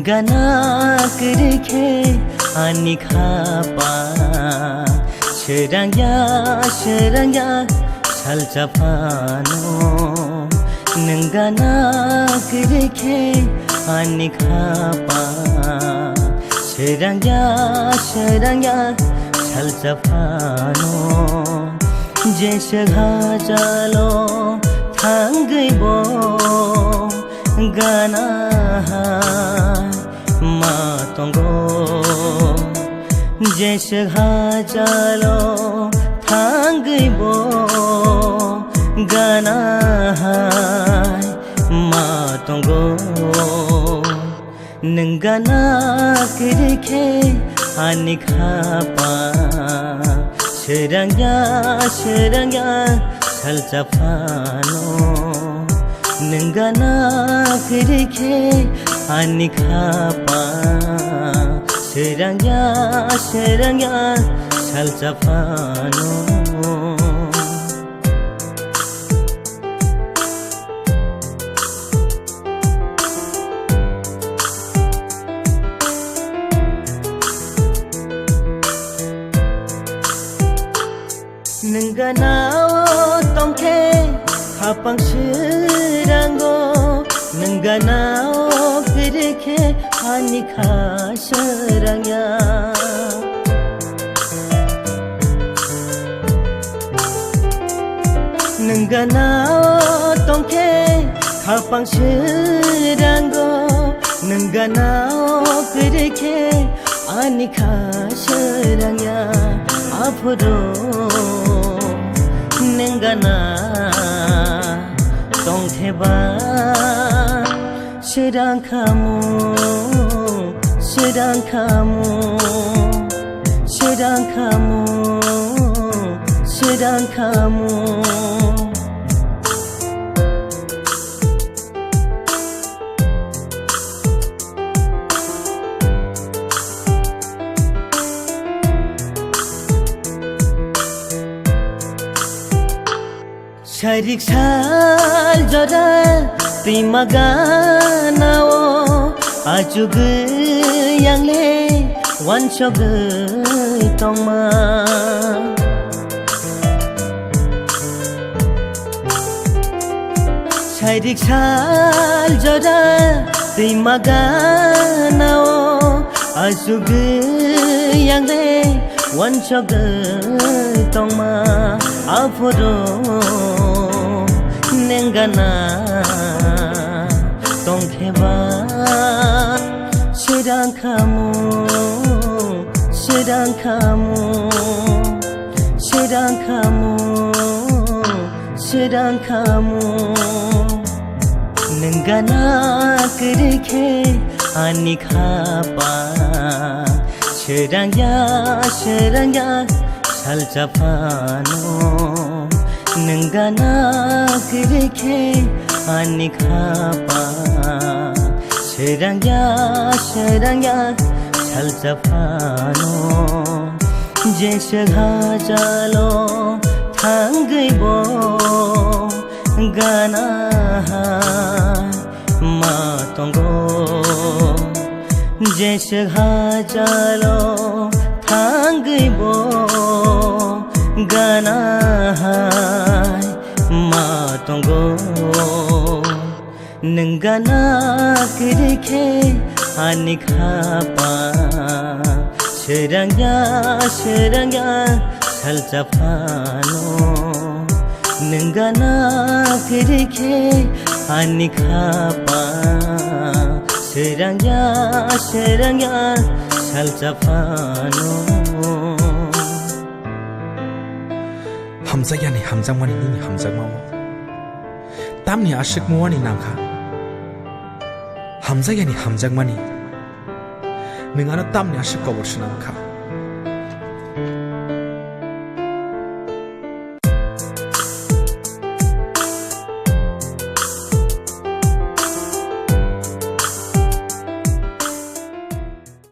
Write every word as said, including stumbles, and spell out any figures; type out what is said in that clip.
Gana kwrwi khe ani khapang, srangya srangya salsa phano. Nwng gana kwrwi khe ani khapang, srangya srangya salsa phano. Jeswk hachalo thangwi bo gana hai ma tongo. Jeswk hachalo thangwi bo gana hai ma tongo. Nwng gana kwrwi khe ani khapang, srangya srangya salsa phano. Nwng gana kwrwi khe ani khapang, srangya srangya salsa phano. Nwng gana o tongkhe khapang srango, nwng gana o kwrwi khe ani kha srangya. Nwng gana o tongkhe khapang srango, nwng gana o kwrwi khe ani kha srangya. Aphuru nwng gana tongkhe ba srang khamu, srang khamu, srang khamu, srang khamu. Sairik sal jora twima gana o achugwi yangle wansogwi tongma. Sairik sal jora twima gana o achugwi yangle wansogwi tongma. Aphuru nwng gana tongkhe ba srang khamu, srang khamu, srang khamu, srang khamu. Nwng gana kwrwi khe ani khapang, srangya srangya salsa phano. Nwng gana kwrwi khe ani khapang, srangya srangya salsa phano. Jeswk hachalo thangwi bo gana hai ma tongo. Jeswk hachalo thangwi bo gana hai ma tongo. Nwng gana kwrwi khe ani khapang, srangya srangya salsa phano. Nwng gana kwrwi khe ani khapang, srangya srangya salsa phano. Hamjakya ni hamjakmani nini hamjakma o. Tamni aswk muani nangkha? Hamjakya ni hamjakmani nwng ano tamni aswk kobor swnam kha?